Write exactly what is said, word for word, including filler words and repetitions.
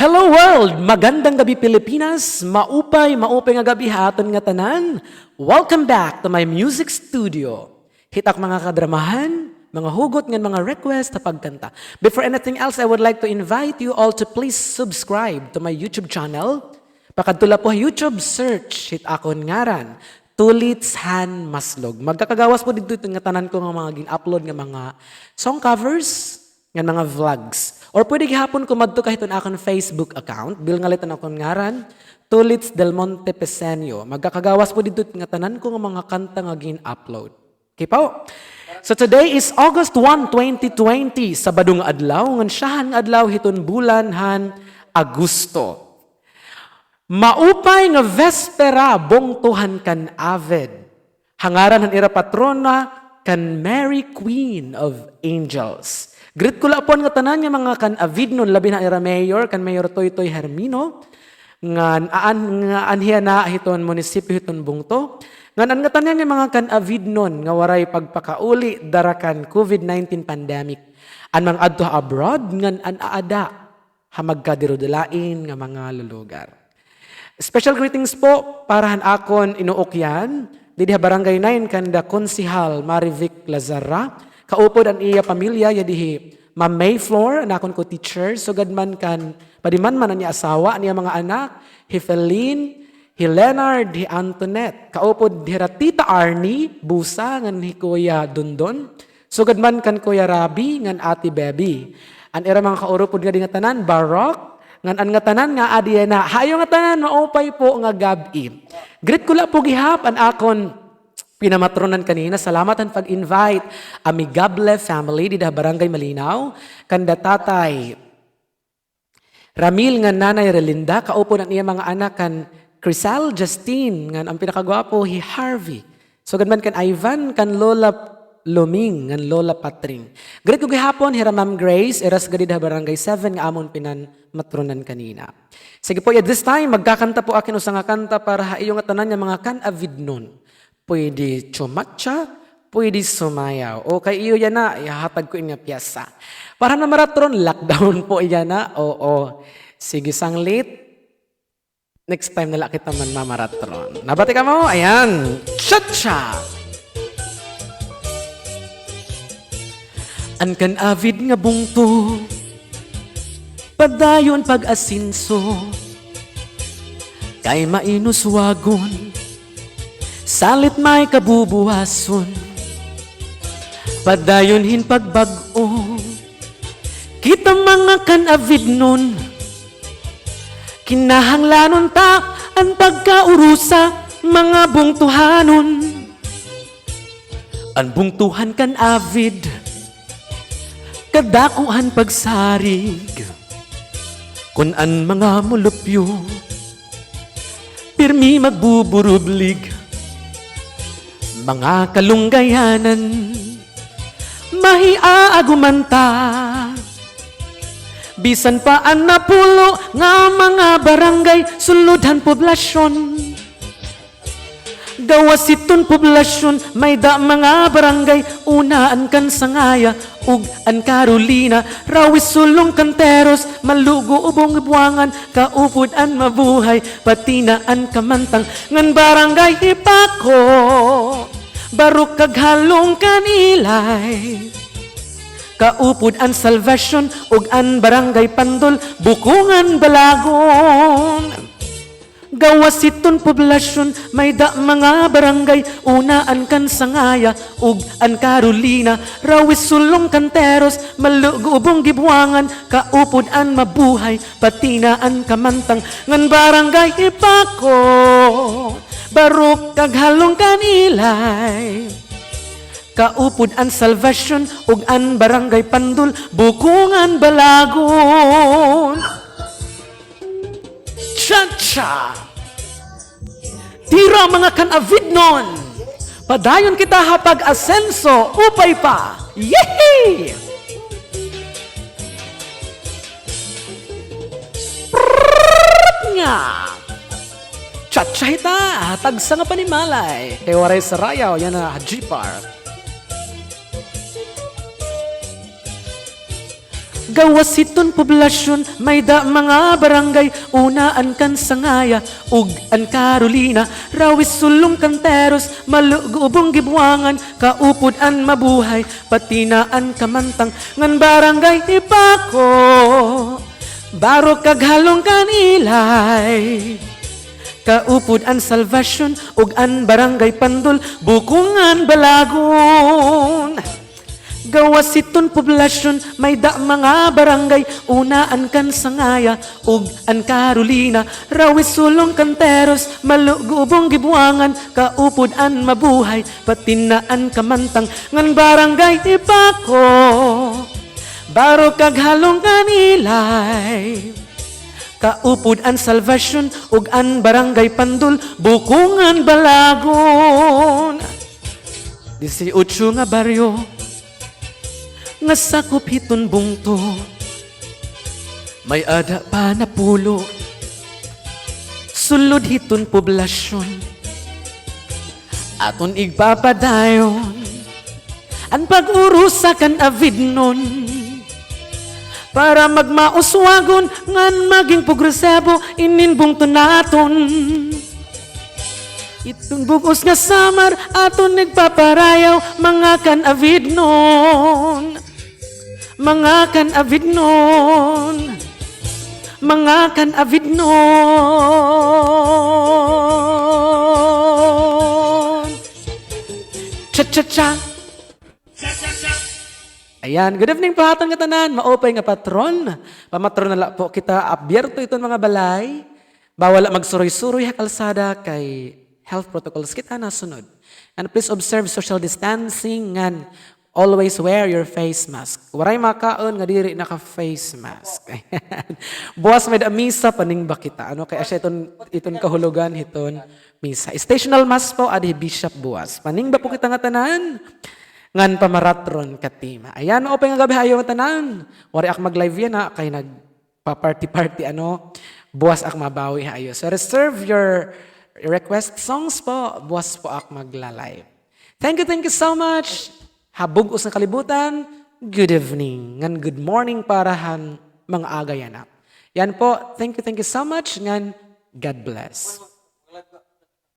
Hello world! Magandang gabi, Pilipinas! Maupay, maupay nga gab-i ha aton ngatanan. Welcome back to my music studio. Hit ak mga kadramahan, mga hugot ngan mga request ha pagkanta. Before anything else, I would like to invite you all to please subscribe to my YouTube channel. Pakadto la po ha YouTube, search hit akon ngaran, Tulits Han Maslog. Magkakagawas po didto it ngatanan ko nga mga gin-upload nga mga song covers, ngan mga vlogs. Or pwede gihapon kumadto ka hiton akon Facebook account, bilnga la hiton akon ngaran, Tulits Del Monte Pesenio. Magkakagawas po didto it ngatanan ko nga mga kanta nga gin-upload. Okay po? So today is August one, twenty twenty, Sabado nga adlaw, ngan syahan nga adlaw hiton bulan han Agosto. Maupay nga vespera, bungto han Can-avid. Ha ngaran han ira patrona, kan Mary, Queen of Angels. Greet ko la po an ngatanan nga mga Can-avidnon, labi na an ira mayor, kan Mayor Toytoy Hermino, ngan aan, nga an hiya na hiton munisipyo hiton bungto. Ngan an ngatanan nga mga Can-avidnon nga waray pagpakauli dara kan COVID nineteen pandemic. An mga adto ha abroad, ngan an aada ha magkadirudilain nga mga lulugar. Special greetings po para han akon inuukyan, didi ha Barangay nine kanda Konsehal Marivic Lazara, kaupod an iya pamilya, yadi hi Ma'am May Flor, an akon co-teacher, sugad man kan, padiman man an iya asawa, an iya mga anak, hi Feline, hi Leonard, hi Antoinette, kaupod hira Tita Arnie Busa, ngan hi Kuya Dondon, sugad man kan Kuya Rabi ngan Ate Beby. An ira mga kaurupod ngadi ngatanan, Baroque, ngan an ngatanan nga aadi yana. Ha iyo ngatanan, maupay po nga gab-i. Greet ko la po gihap an akon pinamatronan kanina. Salamat han pag-invite. Amigable family, dida ha Barangay Malinaw. Kanda Tatay Ramil ngan Nanay Relinda, kaupod an iya mga anak kan Crisal, Justine, ngan an pinakagwapo hi Harvey. Sugad man kan Ivan, kan Lola Loming, ngan Lola Patring. Greet ko gihapon hira Ma'am Grace, ira sugad dida ha Barangay seven nga amon pinamatronan kanina. Sige po, at this time, magkakanta po ak hin usa nga kanta para ha iyo ngatanan nga mga Can-avidnon. Pwede chumatsa, pwede sumayaw. O kay iyo yana, ihahatag ko ini nga pyesa. Para han mamaratron, lockdown po yana. Oo. Sige, sanglit. Next time na la kita manmamaratron. Nabati kamo? Ayan. Cha-cha! An Can-avid nga bungto, padayon pag-asenso, kay mainuswagon, salit may kabubuwason, padayon hin pagbag-o. Kita mga Can-avidnon, kinahanglanon ta an pagkaurusa, mga bungtohanon. An bungto han Can-avid, kadako han pagsarig. Kon an mga mulupyo, pirmi magbuburublig. Mga kalunggayanan, mahiaaguman ta. Bisan pa an napulo nga mga barangay sulod han poblasyon. Gawas hiton poblasyon, mayda mga barangay, una an kan Sangaya ug an Carolina, Rawis, Sulong, Canteros, Malugo, Ubong, Buangan, kaupod an Mabuhay, pati na an Kamantang, ngan Barangay Hipaco, Barok kag Halong kan Ilay, kaupod an Salvacion ug an Barangay Pandol, Bukongan, Balagon. Gawas hiton poblasyon, mayda mga barangay, una an kan Sangaya ug an Carolina, Rawis, Sulong, Canteros, Malugo, Ubong, Gibuangan, kaupod an Mabuhay, pati na an Kamantang, ngan Barangay Hipaco, Barok kag Halong kan Ilay, kaupod an Salvacion ug an Barangay Pandol, Bukongan, Balagon. Cha-cha! Tira, mga Can-avidnon! Padayon kita ha pag-asenso, upay pa! Yehey! Nga! Cha-cha hita, tagsa nga panimalay. Kay waray sarayaw, yana ha G Park. Gawas hiton poblasyon, may-ada mga barangay, una an Kansangaya ug an Carolina, Rawis, Sulong, Canteros, Malo, Gubong, Gibuangan, kaupod an Mabuhay, pati na an Kamantang ngan Barangay Hipaco, Baro kag Halong kan Ilay, kaupod an Salvacion ug an Barangay Pandol, Bukongan, Balagon. Gawas hiton poblasyon, may-ada mga barangay, una an Kansangaya ug an Carolina, Rawis, Sulong, Canteros, Malo, Gubong, Gibuangan, kaupod an Mabuhay, pati na an Kamantang ngan Barangay Hipaco, Baro kag Halong kan Ilay, kaupod an Salvacion ug an Barangay Pandol, Bukongan, Balagon. Disiotso nga baryo nga sakop hiton bungto, may-ada pa napulo sulod hiton poblasyon. Aton igpapadayon an pag-urusa kan avidnon para magmauswagon ngan maging progresibo inin bungto naton. Iton bug-os nga Samar aton igpaparayaw, mga kan-avidnon. Mga kan-avidnon. Mga kan-avidnon. Cha-cha-cha. Ayan, good evening po ha aton ngatanan, maupay nga patron. Pamatron na la po kita, abierto iton mga balay. Bawal la magsuroy-suroy ha kalsada kay health protocols kita nasunod. And please observe social distancing ngan always wear your face mask. Waray makaon nga diri naka-face mask. Buwas may-ada misa, paningba kita. Ano, kay asya iton, iton kahulogan hiton misa. Stational mass po, adi hi Bishop buwas. Paningba po kita ngatanan. Ngan pamaratron katima. Ayan, maupay nga gab-i ha iyo ngatanan. Waray ak mag-live yana, kay nagpa-party-party, ano. Buwas ak mabawi ha iyo. So reserve your request songs po. Buwas po ak magla-live. Thank you, thank you so much. Ha bug-os nga kalibutan, good evening ngan good morning para han mga aga yana. Yan po, thank you, thank you so much ngan God bless.